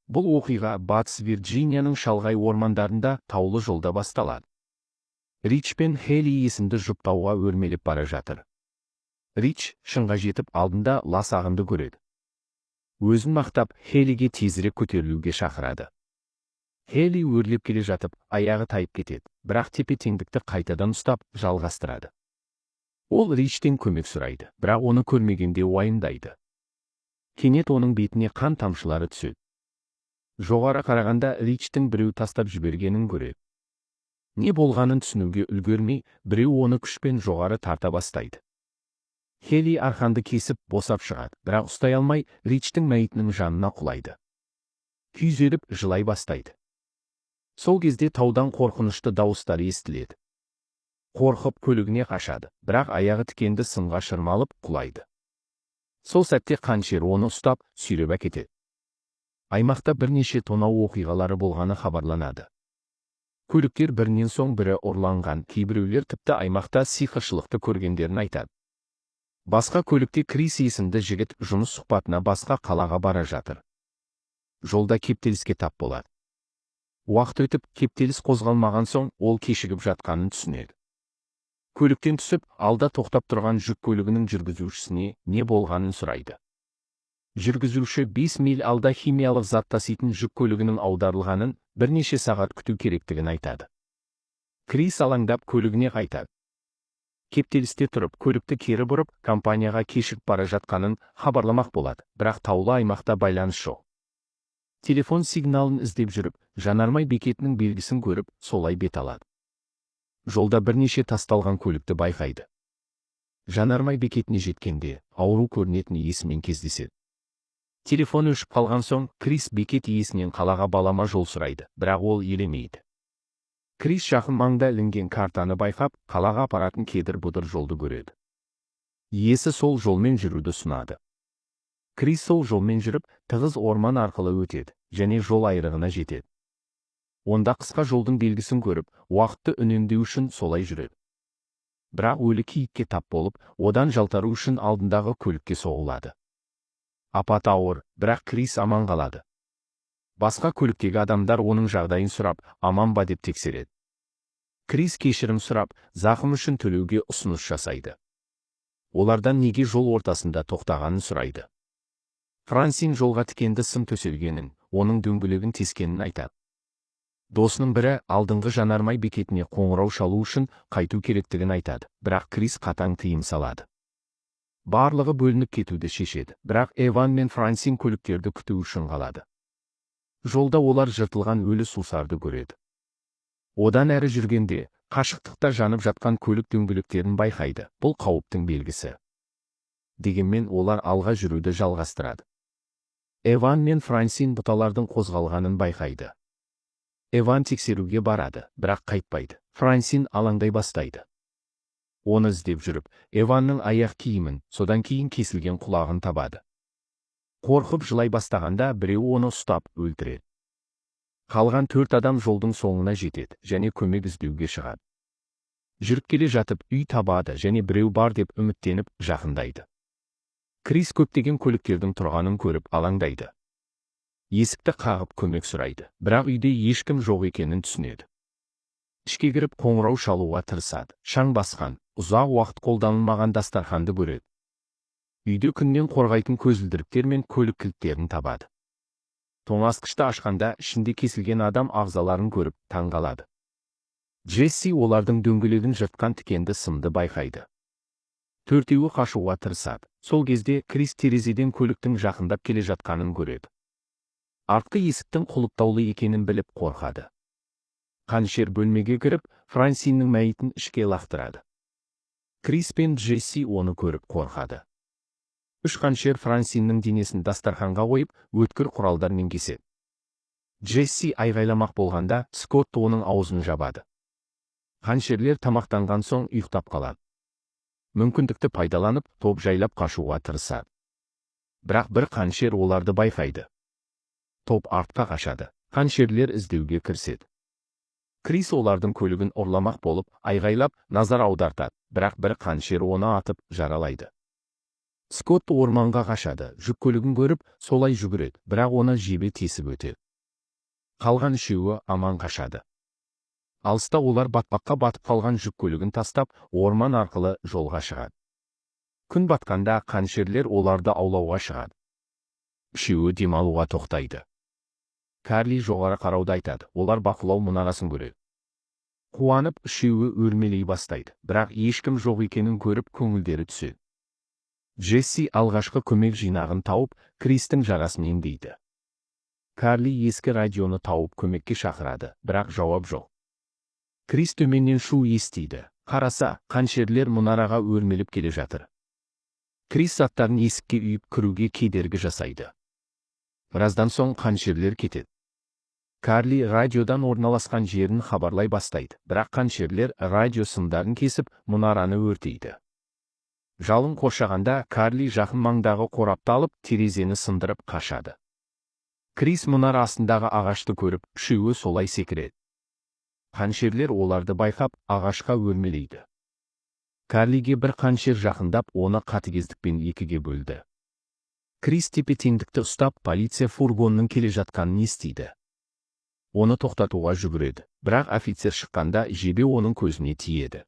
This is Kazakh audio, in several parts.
Бұл оқиға Батыс Вирджинияның шалғай ормандарында таулы жолда басталады. Рич пен Хели есімді жұп тауға өрмелеп бара жатыр. Рич шыңға жетіп, алдында лас ағынды көреді. Өзін мақтап, Хелиге тезірек көтерілуге шақырады. Хели өрлеп келе жатып, аяғы тайып кетеді, бірақ тепе-теңдікті қайтадан ұстап, жалғастырады. Ол Ричтен көмек сұрайды, бірақ оны көрмегенде уайымдайды. Кенет оның бетіне қан тамшылары түседі. Жоғары қарағанда Ричтің біреу тастап жібергенін көреді. Не болғанын түсінуге үлгермей, біреу оны күшпен жоғары тарта бастайды. Хели арқанды кесіп босап шығады, бірақ ұстай алмай Ричтің мәйітінің жанына құлайды. Күйзеліп жылай бастайды. Сол кезде таудан қорқынышты дауыстар естіледі. Қорқып көлігіне қашады, бірақ аяғы тікенді сымға шырмалып құлайды. Сол сәтте қаншер оны ұстап, сүйреп әкетеді. Аймақта бірнеше тонау оқиғалары болғаны хабарланады. Көліктер бірінен соң бірі ұрланған, кейбіреулер тіпті аймақта сиқыршылықты көргендерін айтады. Басқа көлікте Крис есімді жігіт жұмыс сұхбатына басқа қалаға бара жатыр. Жолда кептеліске тап болады. Уақыт өтіп, кептеліс қозғалмаған соң ол кешігіп жатқанын түсінеді. Көліктен түсіп, алда тоқтап тұрған жүк көлігінің жүргізушісіне не болғанын сұрайды. Жүргізуші 5 миль алда химиялық зат таситын жүк көлігінің аударылғанын, бірнеше сағат күту керектігін айтады. Крис алаңдап көлігіне қайтады. Кептелісте тұрып, көлікті кері бұрып, компанияға кешігіп бара жатқанын хабарламақ болады, бірақ таулы аймақта байланыс жоқ. Телефон сигналын іздеп жүріп, жанармай бекетінің белгісін көріп, солай бет алады. Жолда бірнеше тасталған көлікті байқайды. Жанармай бекетіне жеткенде, ауру көрінетін иесімен кездеседі. Телефон өшіп қалған соң, Крис бекет иесінен қалаға балама жол сұрайды, бірақ ол елемейді. Крис жақын маңда ілінген картаны байқап, қалаға апаратын кедір-бұдыр жолды көреді. Иесі сол жолмен жүруді ұсынады. Крис сол жолмен жүріп, тығыз орман арқылы өтеді және жол айрығына жетеді. Онда қысқа жолдың белгісін көріп, уақытты үнемдеу үшін солай жүреді. Бірақ өлі киікке тап болып, одан жалтару үшін алдындағы көлікке соғылады. Апат ауыр, бірақ Крис аман қалады. Басқа көліктегі адамдар оның жағдайын сұрап, аман ба деп тексереді. Крис кешірім сұрап, зақым үшін төлеуге ұсыныс жасайды. Олардан неге жол ортасында тоқтағанын сұрайды. Франсин жолға тікенді сым төселгенін, оның дөңгелегін тескенін айтады. Досының бірі алдыңғы жанармай бекетіне қоңырау шалу үшін қайту керектігін айтады, бірақ Крис қатаң тыйым салады. Барлығы бөлініп кетуді шешеді, бірақ Эван мен Франсин көліктерді күту үшін қалады. Жолда олар жыртылған өлі сусарды көреді. Одан әрі жүргенде, қашықтықта жанып жатқан көлік дөңгелектерін байқайды. Бұл қауіптің белгісі. Дегенмен олар алға жүруді жалғастырады. Эван мен Франсин бұталардың қозғалғанын байқайды. Эван тексеруге барады, бірақ қайтпайды. Франсин алаңдай бастайды. Оны іздеп жүріп, Эванның аяқ киімін, содан кейін кесілген құлағын табады. Қорқып жылай бастағанда біреу оны ұстап өлтіреді. Қалған 4 адам жолдың соңына жетеді және көмек іздеуге шығады. Жүріп келе жатып үй табады және біреу бар деп үміттеніп жақындайды. Крис көптеген көліктердің тұрғанын көріп алаңдайды. Есікті қағып көмек сұрайды, бірақ үйде ешкім жоқ екенін түсінеді. Ішке кіріп қоңырау шалуға тырысады. Шаң басқан, ұзақ уақыт қолданылмаған дастарханды көреді. Үйде күннен қорғайтын көзілдіріктер мен көлік кілттерін табады. Тоңазытқышты ашқанда ішінде кесілген адам ағзаларын көріп таңғалады. Джесси олардың дөңгелегін жыртқан тікенді сымды байқайды. Төртеуі қашуға тырысады. Сол кезде Крис терезеден көліктің жақындап келе жатқанын көреді. Артқы есіктің құлыптаулы екенін біліп қорқады. Қаншер бөлмеге кіріп, Франсиннің мәйітін ішке лақтырады. Крис пен Джесси оны көріп қорқады. Үш қаншер Франсиннің денесін дастарханға қойып, өткір құралдармен кеседі. Джесси айғайламақ болғанда, Скотт оның аузын жабады. Қаншерлер тамақтанған соң ұйықтап қалады. Мүмкіндікті пайдаланып, топ жайлап қашуға тырысады. Бірақ бір қаншер оларды байқайды. Топ артқа қашады. Қаншерлер іздеуге кіріседі. Крис олардың көлігін ұрламақ болып, айғайлап, назар аудартады, бірақ бір қаншер оны атып жаралайды. Скотт орманға қашады, жүк көлігін көріп, солай жүгіреді, бірақ оны жебе тесіп өтеді. Қалған үшеуі аман қашады. Алыста олар батпаққа батып қалған жүк көлігін тастап, орман арқылы жолға шығады. Күн батқанда қанішерлер оларды аулауға шығады. Үшеуі демалуға тоқтайды. Карли жоғары қарауды айтады, олар бақылау мұнарасын көреді. Қуанып үшеуі өрмелей бастайды, бірақ ешкім жоқ екенін көріп көңілдері түседі. Джесси алғашқы көмек жинағын тауып, Кристің жарасын емдейді. Карли ескі радионы тауып көмекке шақырады, бірақ жауап жоқ. Крис төменнен шу естиді. Қараса, қанішерлер мұнараға өрмелеп келе жатыр. Крис заттарын есікке үйіп кіруге кедергі жасайды. Біраздан соң қанішерлер кетеді. Карли радиодан орналасқан жерін хабарлай бастайды, бірақ қанішерлер радио сымдарын кесіп, мұнараны өртейді. Жалын қоршағанда Карли жақын маңдағы қорапты алып, терезені сындырып қашады. Крис мұнара астындағы ағашты көріп, үшеуі солай секіреді. Қанішерлер оларды байқап, ағашқа өрмелейді. Карлиге бір қанішер жақындап, оны қатыгездікпен екіге бөлді. Крис тепе-теңдікті ұстап, полиция фургонының келе жатқанын естиді. Оны тоқтатуға жүгіреді, бірақ офицер шыққанда жебе оның көзіне тиеді.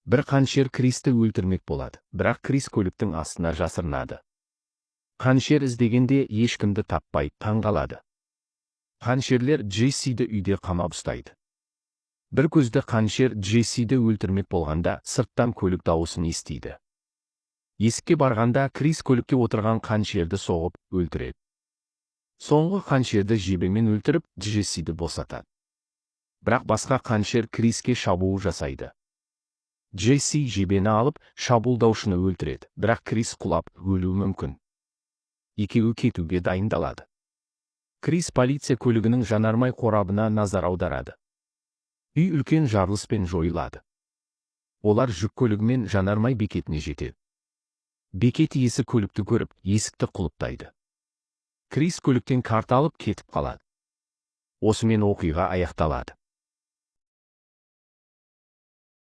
Бір қанішер Кристі өлтірмек болады, бірақ Крис көліктің астына жасырынады. Қанішер іздегенде ешкімді таппай таңғалады. Қанішерлер Джессиді үйде қамап ұстайды. Бір көзді қанішер Джессиді өлтірмек болғанда сырттан көлік дауысын естиді. Есікке барғанда Крис көлікке отырған қанішерді соғып өлтіреді. Соңғы қанішерді жебемен өлтіріп, Джессиді босатады. Бірақ басқа қанішер Криске шабуыл жасайды. Джесси жебені алып, шабуылдаушыны өлтіреді, бірақ Крис құлап өлуі мүмкін. Екеуі кетуге дайындалады. Крис полиция көлігінің жанармай қорабына назар аударады. Үй үлкен жарылыспен жойылады. Олар жүк көлігімен жанармай бекетіне жетеді. Бекет иесі көлікті көріп, есікті құлыптайды. Крис көліктен карта алып кетіп қалады. Осымен оқиға аяқталады.